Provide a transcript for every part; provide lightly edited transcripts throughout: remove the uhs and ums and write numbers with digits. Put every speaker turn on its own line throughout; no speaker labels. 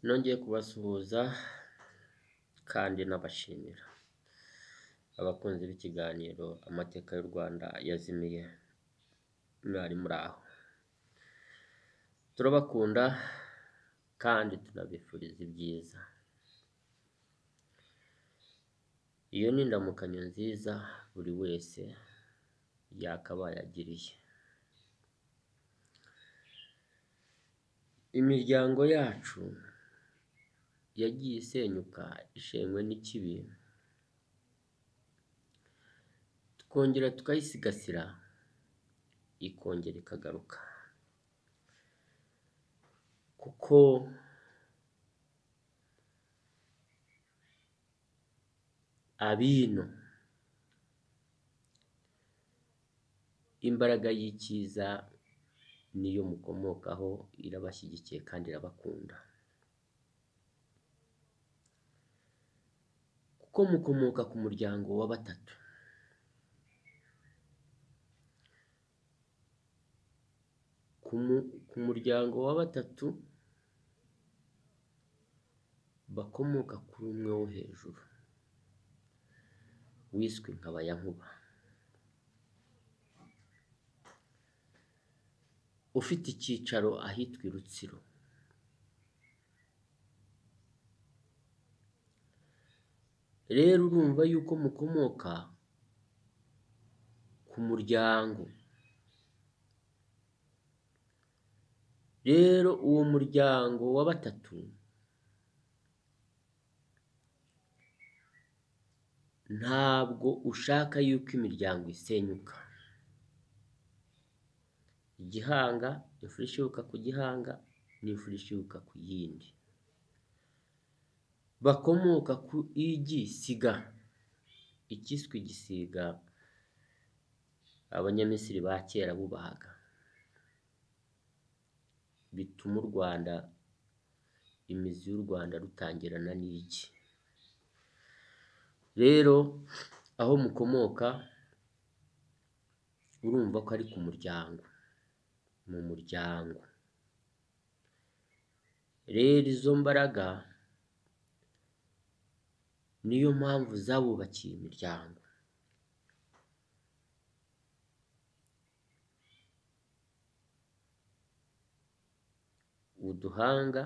Nongeye kubasuhuza kandi nabashimira abakunzi b'ikiganiro Amateka y'u Rwanda yazimiye, mwari muri aho. Turabakunda kandi tunabifuriza ibyiza. Iyo ni indamukanyo nziza buri wese yakabaye agiriye. Imiryango yacu yagiye isenyuka ishenywe n'ikibi, tukongera tukayisigasira ikongera ikagaruka, kuko abino imbaraga y'icyiza niyo mukomokaho irabashyigikiye kandi irabakunda, kuko mukomoka ku muryango wa batatu. Ku muryango wa batatu bakomoka kuri umwe wo hejuru wiswe Nkabayankuba, ufite icyicaro ahitwa i Rutsiro. Rero urumva yuko mukomoka ku muryango. Rero uwo muryango wa batatu ntabwo ushaka yuko imiryango isenyuka. Igihanga, imfura ishibuka ku gihanga n'imfura ishibuka ku yindi. Bakomoka ku igisiga, ikiswe igisiga Abanyamisiri ba kera bubahaga, bituma u Rwanda, imizi y'u Rwanda rutangirana n'igi. Rero aho mukomoka urumva ko ari ku muryango, mu muryango. Rero izo mbaraga niyo mpamvu zabubakiye imiryango. Uduhanga,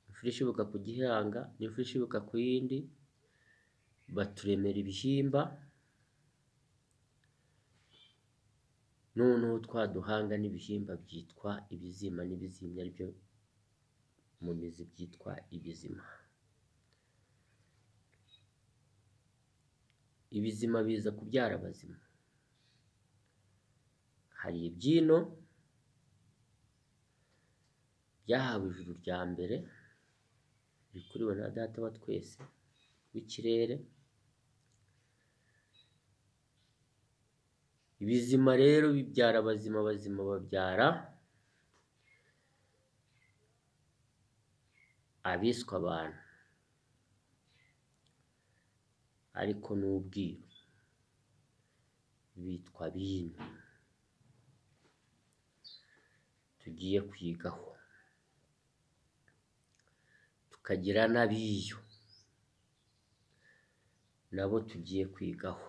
imfura ishibuka ku gihanga n'imfura ishibuka ku yindi, baturemera ibihimba, noneho twa duhanga n'ibihimba byitwa ibizima n'ibizimya, aribyo mu mizi byitwa ibizima. Ibizima biza kubyara abazima. Hari ibyino byahawe ijuru rya mbere rikuriwe na Data wa twese w'ikirere. Ibizima rero bibyara abazima, abazima babyara abiswe abantu, ariko n'ubwiru bitwa bino tugiye kwigaho, tukagira n'abiyo nabo tugiye kwigaho.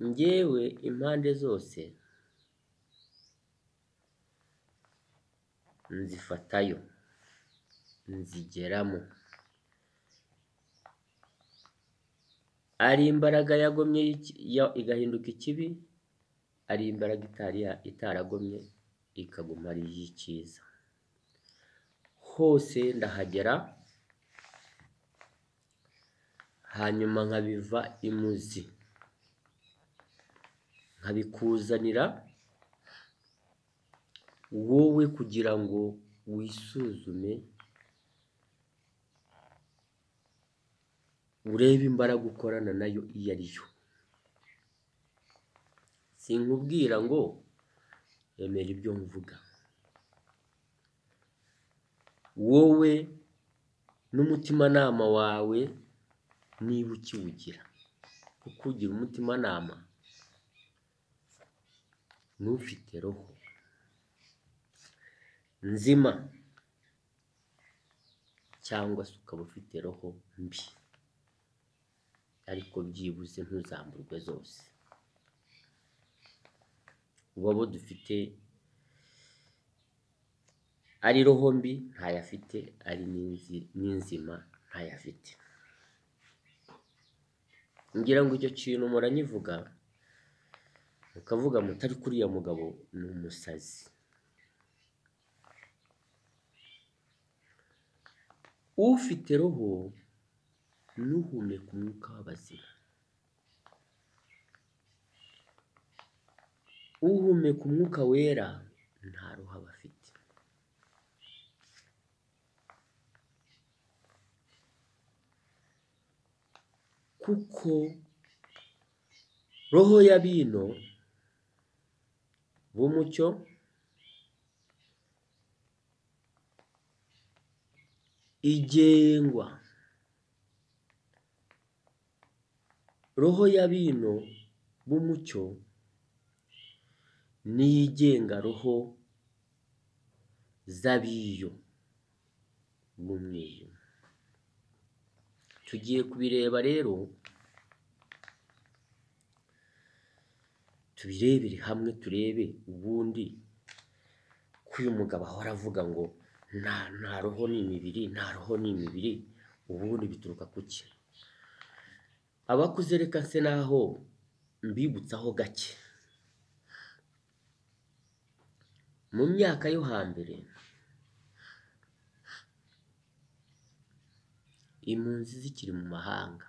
Njyewe impande zose nzifatayo, nzigeramo. Ari imbaraga yagomye igahinduka ikibi, ari imbaraga itaragomye ikaguma ari iy'icyiza. Hose ndahagera, hanyuma nkabiva imuzi, nkabikuzanira wowe kugira ngo wisuzume, urebe imbaraga ukorana nayo iyo ari yo. Sinkubwira ngo emera ibyo mvuga, wowe n'umutimanama wawe Niba ukiwugira, kuko ugira umutimanama n'ufite roho nzima cyangwa se ukaba ufite roho mbi, ariko byibuze ntuzamburwe zose. Ubu abo dufite ari roho mbi ntayafite, ari n'inzima ntayafite. Ngira ngo icyo kintu muranyivuga mukavuga mutari kuriya mugabo ni umusazi. Ufite roho n'uhumeka umwuka w'abazima. Uhumeka umwuka wera nta roho aba afite. Kuko roho y'abino b'umucyo igengwa, roho y'abino b'umucyo niyigenga roho z'abiyo b'umwijima. Tugiye kubireba rero, tubirebere hamwe, turebe ubundi ko uyu mugabo ahora avuga ngo nta roho ni imibiri, nta roho ni imibiri, ubundi bituruka kuki? Abakuze reka nse naho mbibutsaho gake. Mu myaka yo hambere impunzi zikiri mu mahanga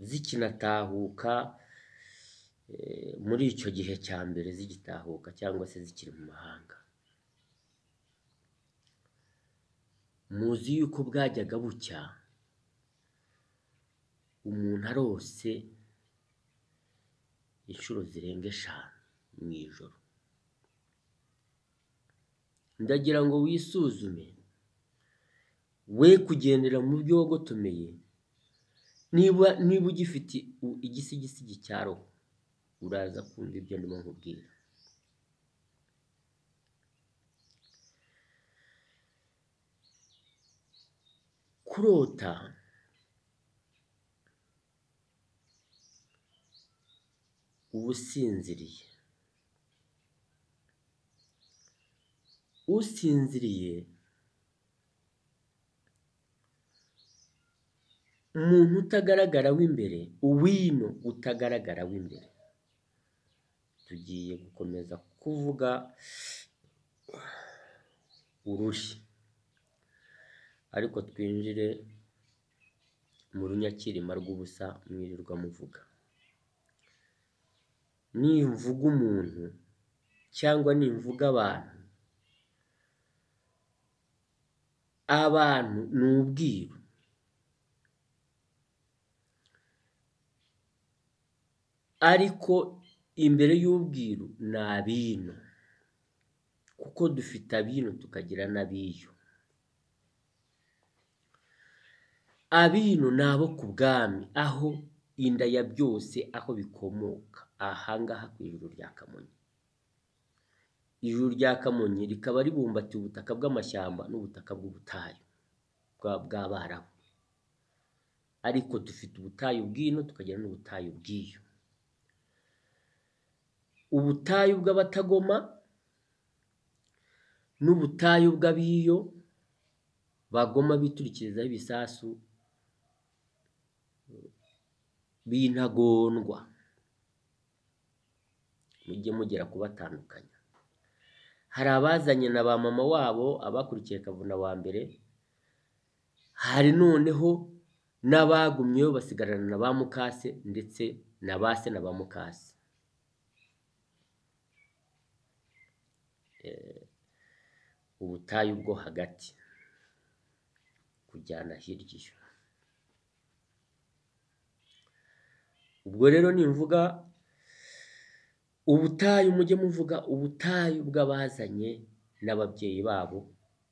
zikinatahuka, muri icyo gihe cya mbere zigitahuka cyangwa se zikiri mu mahanga, muzi yuko bwajyaga bucya umuntu arose inshuro zirenga 5 mu ijoro. Ndagira ngo wisuzume, we kugendera mu byo wagotomeye. Niba ugifite igisigisigi cya roho, uraza kumva ibyo ndimo nkubwira. Kurota uba usinziriye, usinziriye umuntu utagaragara w'imbere, uwino utagaragara w'imbere. Tugiye gukomeza kuvuga ururi, ariko twinjire mu runyakirima rw'ubusa mwirirwa muvuga. Nimvuga umuntu cyangwa nimvuga abantu, abantu ni ubwiru. Ariko imbere y'ubwiru ni abino, kuko dufite abino tukagira n'abiyo. Abino ni abo ku bwami, aho inda ya byose aho bikomoka, ahangaha ku ijuru rya Kamonyi. Ijuru rya Kamonyi rikaba ribumbatiye ubutaka bw'amashyamba n'ubutaka bw'ubutayu bw'Abarabu, ariko dufite ubutayu bw'ino tukagira n'ubutayu bw'iyo. Ubutayu bw'abatagoma n'ubutayu bw'abiyo bagoma biturikirizaho ibisasu b'intagondwa. Mujye mugera kubatandukanya. Hari abazanye na ba mama wabo abakurikiye Kavuna wa mbere, hari noneho n'abagumyeyo basigarana na ba mukase ndetse na ba se na ba mukase. Ubutayu bwo hagati kujyana hirya iyo. Ubwo rero nimvuga ubutayu, mujye muvuga ubutayu bw'abazanye n'ababyeyi babo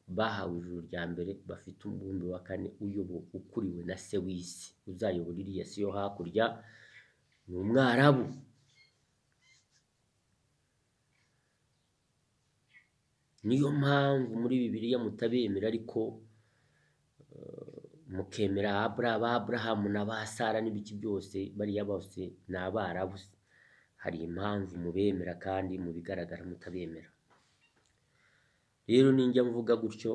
bahawe ijuru rya mbere bafite umubumbe wa kane uyobowe ukuriwe na se w'isi uzayobora iriya si yo hakurya ni umwarabu. Niyo mpamvu muri Bibiliya mutabemera ariko mukemera Aburahamu na ba Sara n'ibiki byose, bariya bose ni abarabu. Hari impamvu mubemera kandi mu bigaragara mutabemera. Rero ninjya mvuga gutyo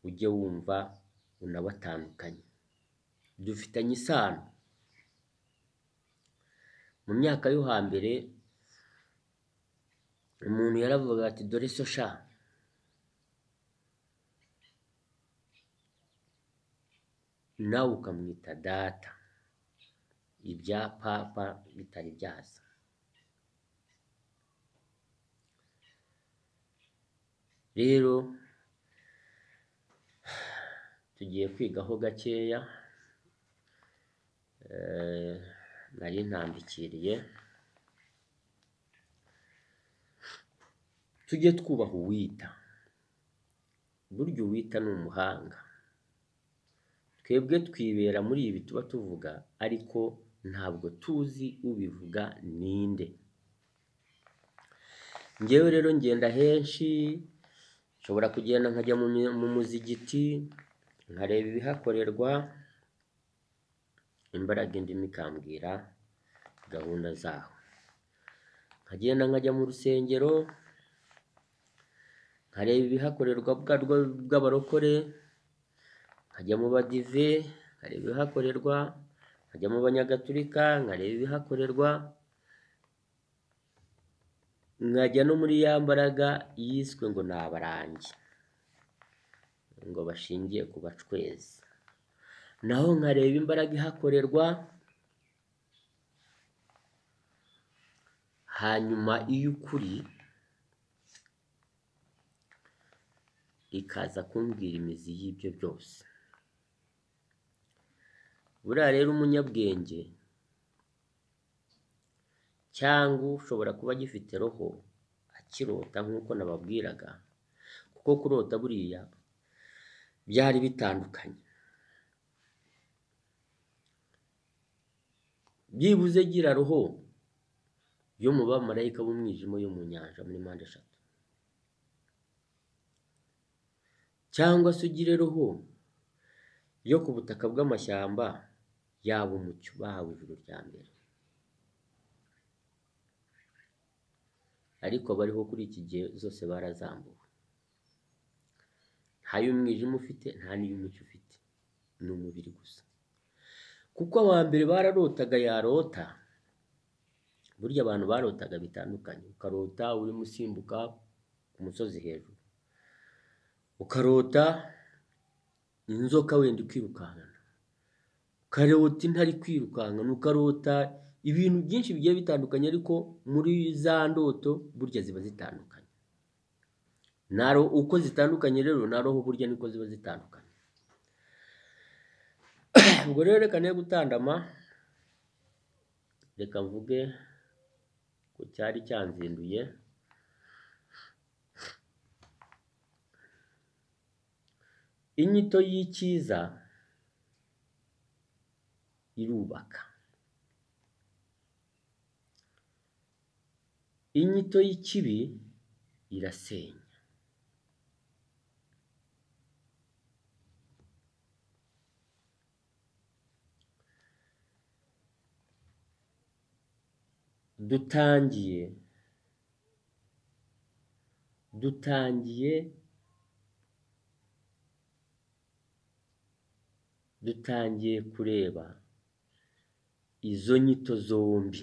ujye wumva unabatandukanye, dufitanye isano. Mu myaka yo hambere umuntu yaravuga ati dore so sha, nawe ukamwita data, ibya papa bitari byaza. Rero tugiye kwigaho gakeya, nari ntambikiriye. Tujye twubaha uwita, burya uwita ni umuhanga. Twebwe twibera muri ibi tuba tuvuga, ariko ntabwo tuzi ubivuga ninde. Njyewe rero ngenda henshi, nshobora kugenda nkajya mu muzigiti nkareba ibihakorerwa, imbaraga indimo ikambwira gahunda zaho. Nkagenda nkajya mu rusengero nkareba ibihakorerwa bw'abarokore, nkajya mu badive nkareba ibihakorerwa, nkajya mu banyagatulika nkareba ibihakorerwa, nkajya no muri ya mbaraga yiswe ngo ni abarangi, ngo bashingiye ku bacwezi, naho nkareba imbaraga ihakorerwa. Hanyuma iyo ukuri ikaza kumbwira imizi y'ibyo byose. Buriya rero umunyabwenge cyangwa ushobora kuba agifite roho akirota nk'uko nababwiraga, kuko kurota buriya byari bitandukanye. Byibuze gira roho yo mu bamarayika b'umwijima yo mu nyanja muri mpande eshatu, cyangwa se ugire roho yo ku butaka bw'amashyamba yaba umucyo bahawe ijuru rya mbere. Ariko bariho kuri iki gihe zose barazambuwe, nta y'umwijima ufite, nta n'iy'umucyo ufite, ni umubiri gusa. Kuko aba mbere bararotaga, yarota burya abantu barotaga bitandukanye. Ukarota urimo usimbuka ku musozi hejuru, ukarota inzoka wenda ukirukankana, ukarota intare ikwirukankana, ukarota ibintu byinshi bigiye bitandukanye, ariko muri za ndoto burya ziba zitandukanye. Naro uko zitandukanye rero na roho burya niko ziba zitandukanye. Ubwo rero reka ne gutandama, reka mvuge ko cyari cyanzinduye. Inyito y'icyiza irubaka, inyito y'ikibi irasenya. Dutangiye kureba izo nyito zombi.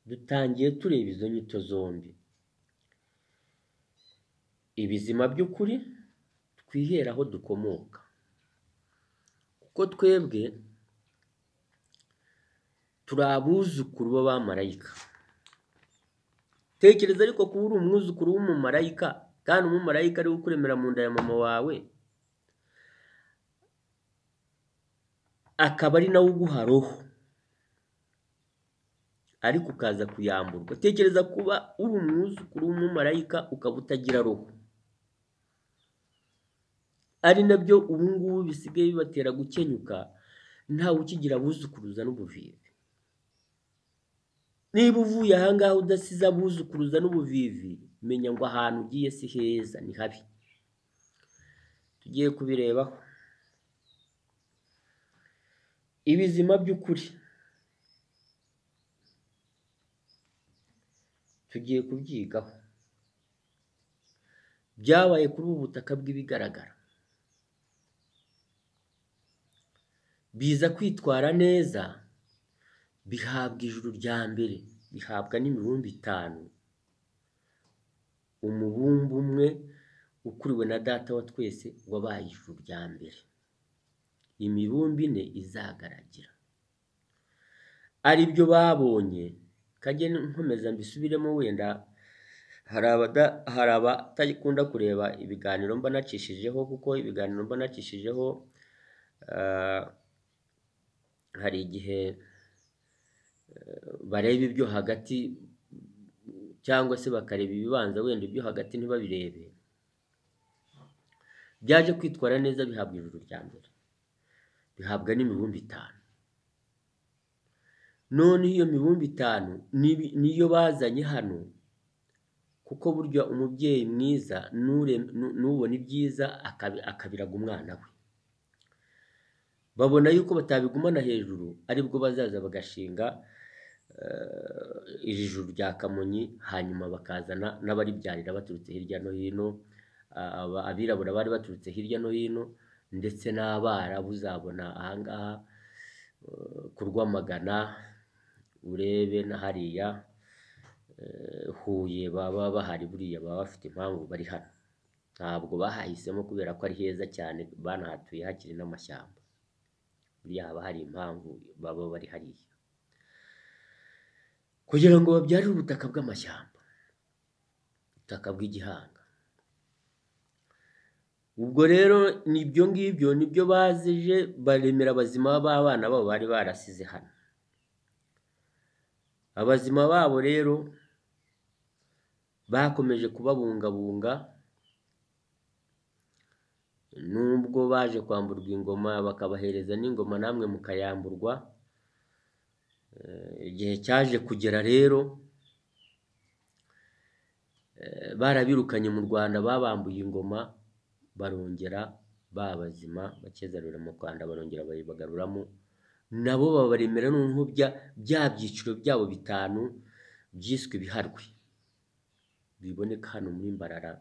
Dutangiye tureba izo nyito zombi. Ibizima by'ukuri twihera aho dukomoka, kuko twebwe turi abuzukuru b'abamarayika. Tekereza ariko kuba uri umwuzukuru w'umumarayika, kandi umumarayika ari ukuremera mu nda ya mama wawe, akaba ari nawe uguha roho, ariko ukaza kuyamburwa. Tekereza kuba uri umwuzukuru w'umumarayika ukaba utagira roho, ari nabyo ubu ngubu bisigaye bibatera gukenyuka, ntawe ukigira abuzukuruza n'ubuvivi. Niba uvuye aha ngaha udasize abuzukuruza n'ubuvivi, menya ngo ahantu ugiye si heza, ni habi. Tugiye kubirebaho. Ibizima by'ukuri tugiye kubyigaho, byabaye kuri ubu butaka bw'ibigaragara, biza kwitwara neza, bihabwa ijuru rya mbere, bihabwa n'imibumbe 5, umubumbe umwe ukuriwe na data wa twese wabaye ijuru rya mbere, imibumbe 4 izagaragira. Ari byo babonye. Kajye nkomeza mbisubiremo, wenda hari abatakunda kureba ibiganiro mba nacishijeho, kuko ibiganiro mba nacishijeho hari igihe bareba ibyo hagati cyangwa se bakareba ibibanza, wenda ibyo hagati ntibabirebe. Byaje kwitwara neza, bihabwa ijuru rya mbere, bihabwa n'imibumbe 5. None iyo mibumbe 5 niyo bazanye hano, kuko burya umubyeyi mwiza nubona ibyiza akabiraga umwana we. Babona yuko batabigumana hejuru, aribwo bazaza bagashinga iri juru rya Kamonyi, hanyuma bakazana n'abaribyarira baturutse hirya no hino, abirabura bari baturutse hirya no hino, ndetse n'abarabu uzabona aha ngaha ku Rwamagana, urebe na hariya Huye baba bahari, buriya baba bafite impamvu bari hano. Ntabwo bahahisemo kubera ko ari heza cyane, banahatuye hakiri n'amashyamba, buriya haba hari impamvu baba bari hariya, kugira ngo babyarire ubutaka bw'amashyamba, ubutaka bw'igihanga. Ubwo rero nibyo ngibyo nibyo bazije baremera abazima b'abana babo bari barasize hano. Abazima babo rero bakomeje kubabungabunga, nubwo baje kwamburwa ingoma bakabahereza n'ingoma namwe mukayamburwa. Igihe cyaje kugera rero barabirukanye mu Rwanda, babambuye ingoma, barongera babazima bakezarura mu Rwanda, barongera bayibagaruramo, nabo babaremera noneho bya byiciro byabo 5 byiswe ibiharwe, biboneka hano muri Mbarara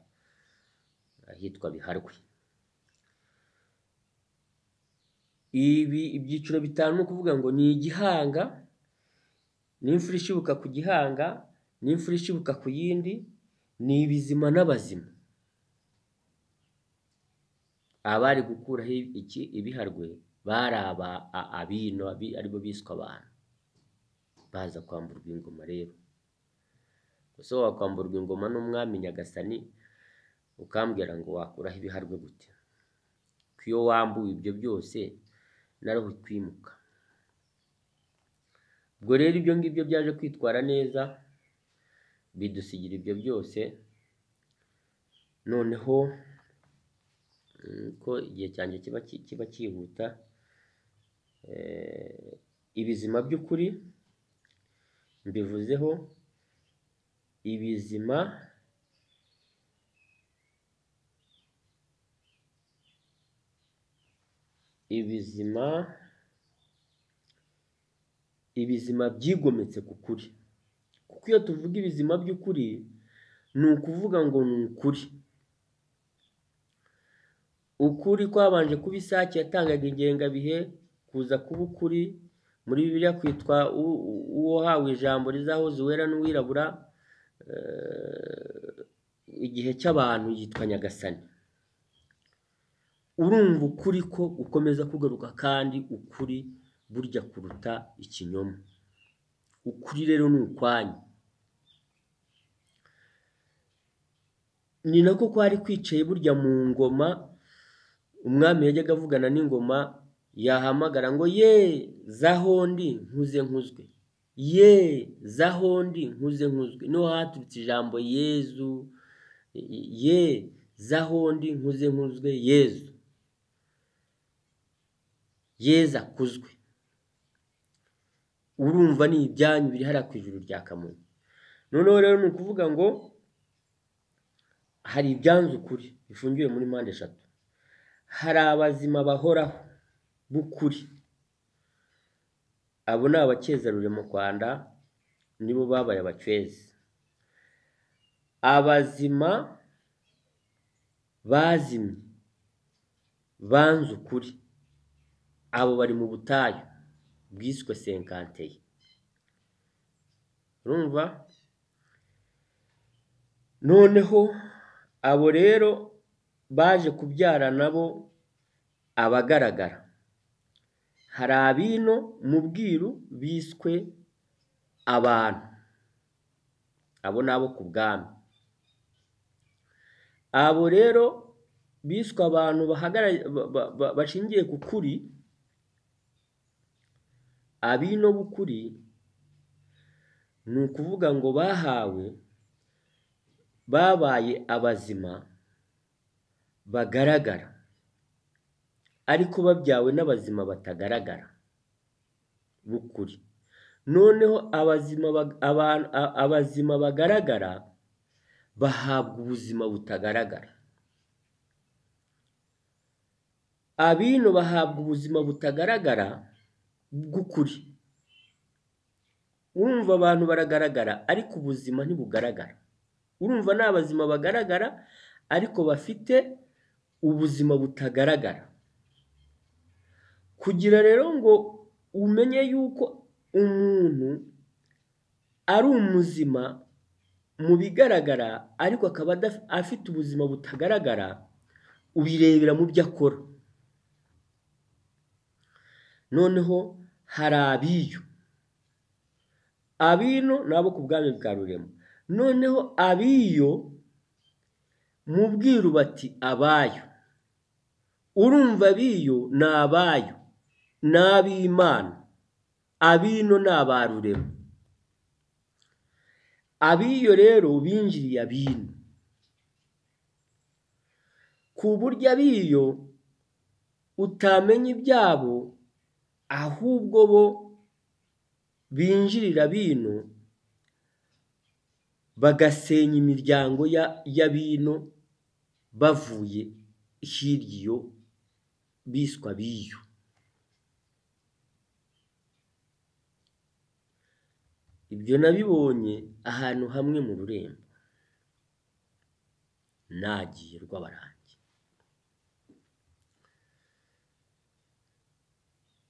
ahitwa Biharwe. Ibi ibyiciro 5 ni ukuvuga ngo ni igihanga, n'imfura ishibuka ku gihanga, n'imfura ishibuka ku yindi, ni ibizima n'abazima. Abari gukuraho iki ibiharwe bari abino, aribo biswe abantu, baza kwamburwa ingoma. Rero gusa wakwamburwa ingoma n'umwami Nyagasani ukambwira ngo wakuraho ibiharwe gute? Ko iyo wambuwe ibyo byose naraho kwimuka. Ubwo rero ibyo ngibyo byaje kwitwara neza, bidusigira ibyo byose. Noneho ko igihe cyanjye kiba cyihuta, ibizima by'ukuri mbivuzeho, ibizima ibizima byigometse ku kuri. Kuko iyo tuvuga ibizima by'ukuri ni ukuvuga ngo ni ukuri. Ukuri kwabanje kuba isake yatangaga ingengabihe, kuza kuba ukuri muri Bibiliya kwitwa uwahawe ijambo rizahuza uwera n'uwirabura, igihe cy'abantu yitwa Nyagasani. Urumva ukuri ko ukomeza kugaruka, kandi ukuri burya kuruta ikinyoma. Ukuri rero ni ukwanyu. Ni nako kwari kwicaye burya mu ngoma, umwami yajyaga avugana n'ingoma, yahamagara ngo ye zahondi nkuze nkuzwe, Ye zahondi nkuze nkuzwe, niho haturutse ijambo Yezu. Ye zahondi nkuze nkuzwe Yezu, Yezu akuzwe. Urumva ni ibyanyu biri hariya ku ijuru rya Kamonyi. Noneho rero ni ukuvuga ngo hari ibyanzu ukuri bifungiwe muri mpande eshatu. Hari abazima bahoraho b'ukuri, abo ni abakezarure mu Rwanda, nibo babaye abacwezi. Abazima bazimye banze ukuri, abo bari mu butayu bwiswe senkanteye. Urumva? Noneho abo rero baje kubyara nabo abagaragara. Hari abino mu bwiru biswe abantu, abo ni abo ku bwami. Abo rero biswe abantu bashingiye ku kuri, abino b'ukuri ni ukuvuga ngo bahawe, babaye abazima bagaragara, ariko babyawe n'abazima batagaragara b'ukuri. Noneho abazima bagaragara bahabwa ubuzima butagaragara. Abino bahabwa ubuzima butagaragara bw'ukuri. Urumva abantu baragaragara ariko ubuzima ntibugaragara. Urumva ni abazima bagaragara ariko bafite ubuzima butagaragara. Kugira rero ngo umenye yuko umuntu ari umuzima mu bigaragara ariko akaba afite ubuzima butagaragara, ubirebera mu byo akora. Noneho hari abiyo, abino ni abo ku bwami bwa Rurema. Noneho abiyo mu bwiru bati abayo. Urumva abiyo ni abayo, ni ab'Imana, abino ni aba Rurema. Abiyo rero binjiriye abino, ku buryo abiyo utamenya ibyabo, ahubwo bo binjirira abino bagasenya imiryango y'abino bavuye hirya iyo biswa abiyo. Ibyo nabibonye ahantu hamwe mu rurembo, nagiye rw'abarangi.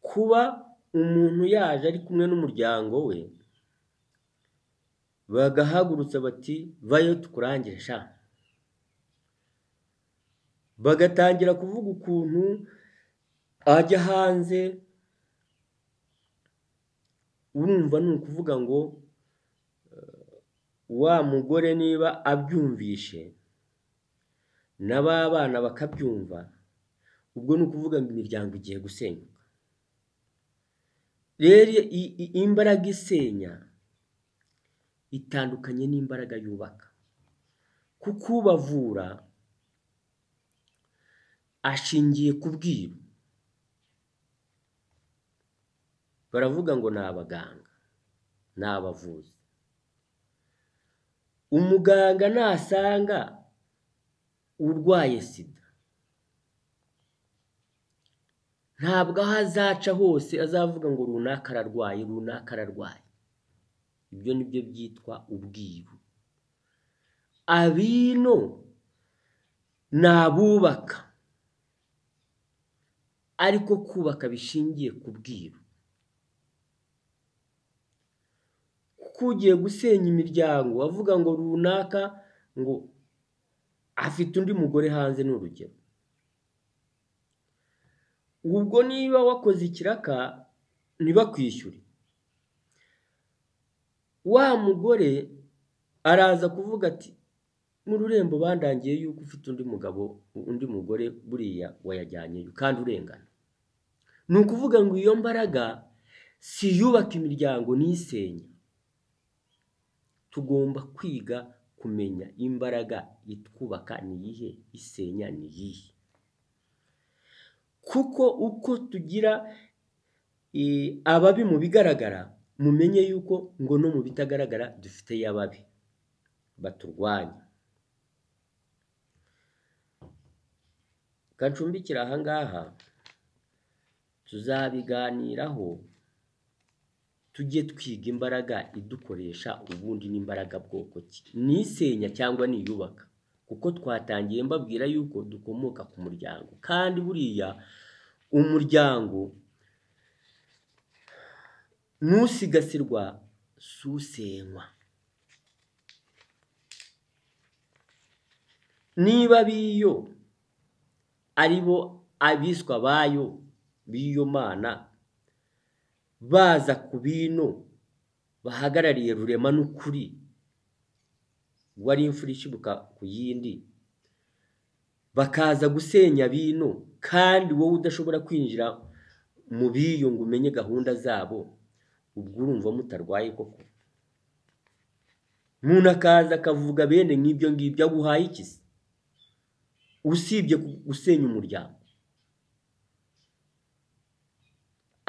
Kuba umuntu yaje ari kumwe n'umuryango we, bagahagurutsa bati vayo tukurangire sha, bagatangira kuvuga ukuntu ajya hanze. Urumva ni ukuvuga ngo wa mugore niba abyumvishe n'aba bana bakabyumva, ubwo ni ukuvuga ngo imiryango igiye gusenyuka. Rero imbaraga isenya itandukanye n'imbaraga yubaka, kuko ubavura ashingiye ku bwiru. Baravuga ngo ni abaganga, ni abavuzi. Umuganga nasanga urwaye sida, ntabwo aho azaca hose azavuga ngo runaka ararwaye, runaka ararwaye. Ibyo nibyo byitwa ubwiru. Abino ni abubaka, ariko kubaka bishingiye ku bwiru. Kuko ugiye gusenya imiryango avuga ngo runaka ngo afite undi mugore hanze, ni urugero. Ubwo niba wakoze ikiraka ntibakwishyure, wa mugore araza kuvuga ati mu rurembo bandangiye yuko ufite undi mugabo, undi mugore, buriya wayajyanyeyo kandi urengana. Ni ukuvuga ngo iyo mbaraga Si iyubaka imiryango, n'isenya. Tugomba kwiga kumenya imbaraga itwubaka ni iyihe, isenya ni iyihe. Kuko uko tugira ababi mu bigaragara, mumenye yuko ngo no mu bitagaragara dufite ababi baturwanya. Kancumbikira aha ngaha, tuzabiganiraho, tujye twiga imbaraga idukoresha ubundi n'imbaraga bwoko ki, n'isenya cyangwa niyubaka. Kuko twatangiye mbabwira yuko dukomoka ku muryango, kandi buriya umuryango nusigasirwa susenywa. Niba biyo aribo abiswa bayo b'iyo mana baza ku bino bahagarariye rurema n'ukuri, wari imfura ishibuka ku yindi, bakaza gusenya bino, kandi wowe udashobora kwinjira mu biyo ngo umenye gahunda zabo, ubwo urumva mutarwaye koko? Umuntu akaza akavuga bene nk'ibyo ngibyo, aguhaye iki se usibye gusenya umuryango?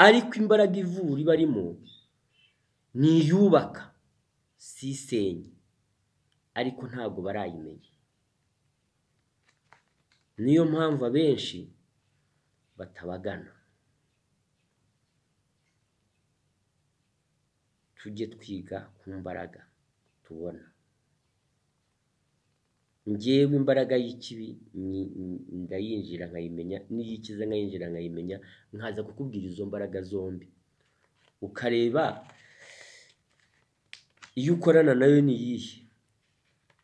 Ariko imbaraga ivura ibarimo ni iyubaka, si isenya. Ariko ntabwo barayimenya. Niyo mpamvu abenshi batabagana. Tujye twiga ku mbaraga tubona. Njyewe imbaraga y'ikibi ndayinjira nkayimenya, n'iyikiza nkayinjira nkayimenya, nkaza kukubwira izo mbaraga zombi, ukareba iyo ukorana nayo ni iyihe.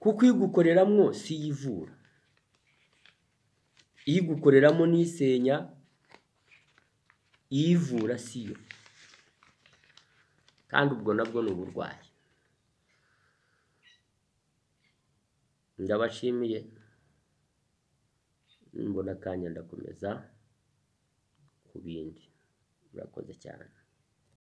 Kuko igukoreramwo si iyivura, igukoreramo n'isenya, iyivura siyo, kandi ubwo nabwo ni uburwayi. Ndabashimiye, mbona akanya ndakomeza ku bindi. Murakoze cyane.